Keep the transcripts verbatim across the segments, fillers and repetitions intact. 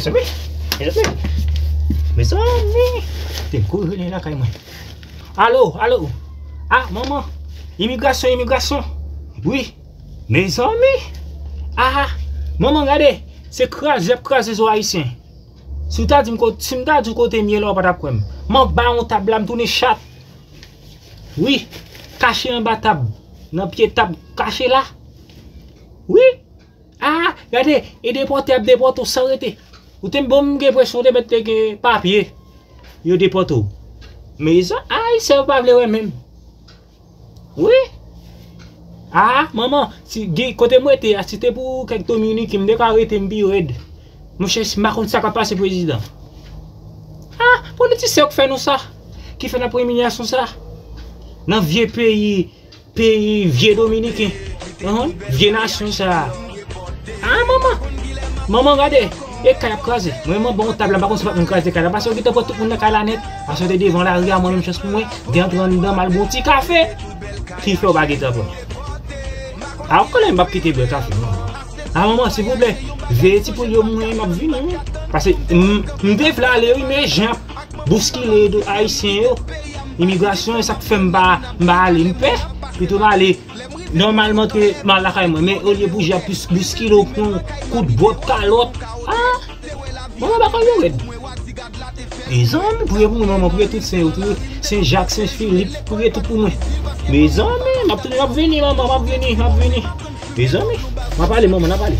Mezanmi, mezanmi, mezanmi. Te m kouri rele lakay mwen. Alo, alo. Ah, manman. Imigrasyon, imigrasyon. Wi. Mezanmi. Ah, manman, gade. Se kraze, y ap kraze zo ayisyen. Si w ta di m kote, si m ta di w kote m ye la, w pa t ap kwè m. M anba yon tab la, m tounen chat. Wi. Kache anba tab. Nan pye tab. Kache la. Wi. Ah, gade, e depòte ap depòte w san rete. Ou te bon, m gen enpresyon ou te mèt te gen papye. Yo depòte w. Mezanmi, Ayisyen yo pa vle wè menm. Wi. Ah, manman, si gen, kote m rete a, si te pou kèk Dominiken, m te ka rete m pi rèd. Monchè, si m pa konn sa k ap pase prezidan. Ah, politisyen yo k fè nou sa. Ki fè n ap pran imilyasyon sa. Nan vye peyi, peyi vye Dominiken. Vye nasyon sa. Ah, manman. Manman, gade. E kay ap kraze. Mwen, mwen bon tab la, m pa konn si pa t moun kraze kay la. Paske yo gentan pran tout moun nan kay la nèt. Paske te devan lari a, mwen menm chans pou mwen. Te antre anndan, m al bon ti kafe. Ki fè w pa gentan pran. Ah, w konnen m p ap kite bwè kafe, non. Ah, manman, silvouplè. Veye ti poul yo, mwen, m ap vini, wi. Paske m, m te vle ale, wi, men jan ap bouskile do ayisyen yo. Imigrasyon, e sa k fè m pa, m pa ale, m pè. Pito m ale nòmalman ke m al lakay mwen. Men olye pou jan ap bous-, bouskile w, pran kout bòt kalòt. Ah! Manman, bagay yo rèd. Mezanmi, priye pou mwen, manman, priye tout sen yo, priye Sen Jak, Sen Filip, priye tout pou mwen. Mezanmi, m ap tounen, m ap vini, manman, m ap vini, m ap vini. Mezanmi, m ap ale, manman, n ap ale.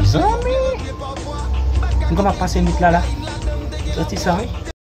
Zanmi, m konn ap pase nwit la la. Santi sa, wi.